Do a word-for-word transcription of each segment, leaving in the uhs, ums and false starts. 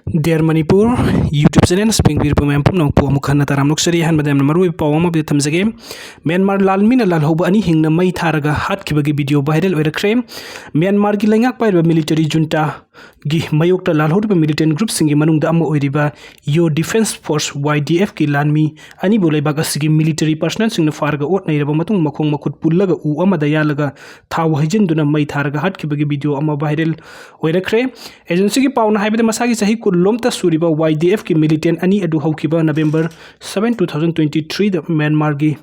Dear Manipur YouTube channel ꯁꯤꯡꯕꯤꯔꯤꯕ ꯃꯌꯥꯝ ꯄꯨꯝꯅꯃꯛꯄꯨ ꯑꯃꯨꯛ ꯍꯟꯅ ꯇꯔꯥꯝꯅ ꯑꯣꯛꯆꯔꯤ꯫ ꯑꯍꯥꯟꯕꯗ ꯌꯥꯝꯅ ꯃꯔꯨꯑꯣꯏꯕ ꯄꯥꯎ ꯑꯃ update ꯊꯝꯖꯒꯦ꯫ ꯃ꯭ꯌꯥꯟꯃꯥꯔ ꯂꯥꯟꯃꯤꯅ ꯂꯥꯜꯍꯧꯕ ꯑꯅꯤ ꯍꯤꯡꯅ ꯃꯩ ꯊꯥꯔꯒ ꯍꯥꯠꯈꯤꯕꯒꯤ video viral ꯑꯣꯏꯔꯛꯈ꯭ꯔꯦ꯫ ꯃ꯭ꯌꯥꯟꯃꯥꯔꯒꯤ ꯂꯩꯉꯥꯛ ꯄꯥꯏꯔꯤꯕ military junta ꯒꯤ ꯃꯥꯌꯣꯛꯇ ꯂꯥꯜꯍꯧꯔꯤꯕ militant group ꯁꯤꯡꯒꯤ ꯃꯅꯨꯡꯗ ꯑꯃ ꯑꯣꯏꯔꯤꯕ Yaw Defence Force, Y D F ꯀꯤ ꯂꯥꯟꯃꯤ ꯑꯅꯤꯕꯨ ꯂꯩꯕꯥꯛ ꯑꯁꯤꯒꯤ military personnel ꯁꯤꯡꯅ ꯐꯥꯔꯒ ꯑꯣꯠ ꯅꯩꯔꯕ ꯃꯇꯨꯡ, ꯃꯈꯣꯡ ꯃꯈꯨꯠ ꯄꯨꯜꯂꯒ ꯎ ꯑꯃꯗ ꯌꯥꯜꯂꯒ ꯊꯥꯎ ꯍꯩꯖꯤꯟꯗꯨꯅ ꯃꯩ ꯊꯥꯔꯒ ꯍꯥꯠꯈꯤꯕꯒꯤ video ꯑꯃ viral ꯑꯣꯏꯔꯛꯈ꯭ꯔꯦ꯫ Agency ꯒꯤ ꯄꯥꯎꯅ ꯍꯥꯏꯕꯗ, ꯃꯁꯥꯒꯤ ꯆꯍꯤ ꯀꯨꯟ ꯂꯣꯝꯇ ꯁꯨꯔꯤꯕ Y D F ꯀꯤ militant ꯑꯅꯤ ꯑꯗꯨ ꯍꯧꯈꯤꯕ November seven, two thousand twenty three ꯗ ꯃ꯭ꯌꯥꯟꯃꯥꯔꯒꯤ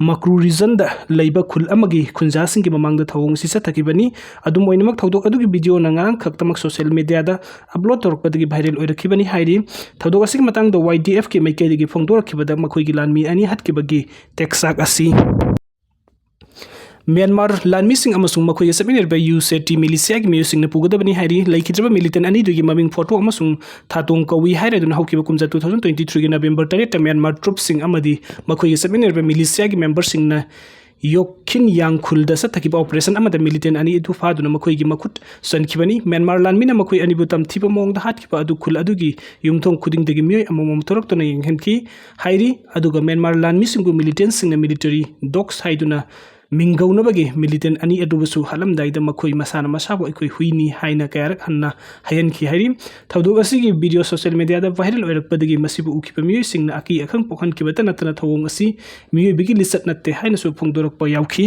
ꯃꯀ꯭ꯔꯨ region ꯗ ꯂꯩꯕ ꯈꯨꯜ ꯑꯃꯒꯤ ꯈꯨꯟꯖꯥꯁꯤꯡꯒꯤ ꯃꯃꯥꯡꯗ ꯊꯧꯑꯣꯡ ꯑꯁꯤ ꯆꯠꯊꯈꯤꯕꯅꯤ꯫ ꯑꯗꯨꯝ ꯑꯣꯏꯅꯃꯛ, ꯊꯧꯗꯣꯛ ꯑꯗꯨꯒꯤ video ꯅ ꯉꯔꯥꯡ ꯈꯛꯇꯃꯛ social media ꯗ upload ꯇꯧꯔꯛꯄꯗꯒꯤ viral ꯑꯣꯏꯔꯛꯈꯤꯕꯅꯤ ꯍꯥꯏꯔꯤ꯫ ꯊꯧꯗꯣꯛ ꯑꯁꯤꯒꯤ ꯃꯇꯥꯡꯗ Y D F ꯀꯤ ꯃꯥꯏꯀꯩꯗꯒꯤ ꯐꯣꯡꯗꯣꯔꯛꯈꯤꯕꯗ, ꯃꯈꯣꯏꯒꯤ ꯂꯥꯟꯃꯤ ꯑꯅꯤ ꯍꯥꯠꯈꯤꯕꯒꯤ ꯇꯦꯛꯆꯥꯛ ꯑꯁꯤ ꯃ꯭ꯌꯥꯟꯃꯥꯔ ꯂꯥꯟꯃꯤꯁꯤꯡ ꯑꯃꯁꯨꯡ ꯃꯈꯣꯏꯒ ꯆꯠꯃꯤꯟꯅꯔꯤꯕ ꯌꯨ ꯁꯦ ꯇꯤ militia ꯒꯤ ꯃꯤꯑꯣꯏꯁꯤꯡꯅ ꯄꯨꯒꯗꯕꯅꯤ ꯍꯥꯏꯔꯤ꯫ ꯂꯩꯈꯤꯗ꯭ꯔꯕ militant ꯑꯅꯤꯗꯨꯒꯤ ꯃꯃꯤꯡ, photo ꯑꯃꯁꯨꯡ ꯊꯥꯗꯣꯡ ꯀꯧꯏ ꯍꯥꯏꯔꯗꯨꯅ ꯍꯧꯈꯤꯕ ꯀꯨꯝꯖꯥ two thousand twenty three ꯒꯤ November ꯇꯔꯦꯠꯇ ꯃ꯭ꯌꯥꯟꯃꯥꯔ troops ꯁꯤꯡ ꯑꯃꯗꯤ ꯃꯈꯣꯏꯒ ꯆꯠꯃꯤꯟꯅꯔꯤꯕ militia ꯒꯤ member ꯁꯤꯡꯅ ꯌꯣꯛꯈꯤꯟ ꯌꯥꯡ ꯈꯨꯜꯗ ꯆꯠꯊꯈꯤꯕ operation ꯑꯃꯗ militant ꯑꯅꯤ ꯑꯗꯨ ꯐꯥꯗꯨꯅ ꯃꯈꯣꯏꯒꯤ ꯃꯈꯨꯠ ꯆꯟꯈꯤꯕꯅꯤ꯫ ꯃ꯭ꯌꯥꯟꯃꯥꯔ ꯂꯥꯟꯃꯤꯅ ꯃꯈꯣꯏ ꯑꯅꯤꯕꯨ ꯇꯝꯊꯤꯕ ꯃꯑꯣꯡꯗ ꯍꯥꯠꯈꯤꯕ ꯑꯗꯨ ꯈꯨꯜ ꯑꯗꯨꯒꯤ ꯌꯨꯝꯊꯣꯡ ꯈꯨꯗꯤꯡꯗꯒꯤ ꯃꯤꯑꯣꯏ ꯑꯃꯃꯝ ꯊꯣꯔꯛꯇꯨꯅ ꯌꯦꯡꯍꯟꯈꯤ ꯍꯥꯏꯔꯤ꯫ ꯑꯗꯨꯒ ꯃ꯭ꯌꯥꯟꯃꯥꯔ ꯂꯥꯟꯃꯤꯁꯤꯡꯕꯨ militant ꯁꯤꯡꯅ military dogs ꯍꯥꯏꯗꯨꯅ ꯃꯤꯡꯒꯧꯅꯕꯒꯤ militant ꯑꯅꯤ ꯑꯗꯨꯕꯨꯁꯨ ꯍꯥꯠꯂꯝꯗꯥꯏꯗ ꯃꯈꯣꯏ ꯃꯁꯥꯅ ꯃꯁꯥꯕꯨ "ꯑꯩꯈꯣꯏ ꯍꯨꯏꯅꯤ" ꯍꯥꯏꯅ ꯀꯌꯥꯔꯛ ꯍꯟꯅ ꯍꯥꯏꯍꯟꯈꯤ ꯍꯥꯏꯔꯤ꯫ ꯊꯧꯗꯣꯛ ꯑꯁꯤꯒꯤ video social media ꯗ viral ꯑꯣꯏꯔꯛꯄꯗꯒꯤ ꯃꯁꯤꯕꯨ ꯎꯈꯤꯕ ꯃꯤꯑꯣꯏꯁꯤꯡꯅ ꯑꯀꯤ ꯑꯈꯪ ꯄꯣꯛꯍꯟꯈꯤꯕꯇ ꯅꯠꯇꯅ, ꯊꯧꯑꯣꯡ ꯑꯁꯤ ꯃꯤꯑꯣꯏꯕꯒꯤ ꯂꯤꯆꯠ ꯅꯠꯇꯦ ꯍꯥꯏꯅꯁꯨ ꯐꯣꯡꯗꯣꯔꯛꯄ ꯌꯥꯎꯈꯤ꯫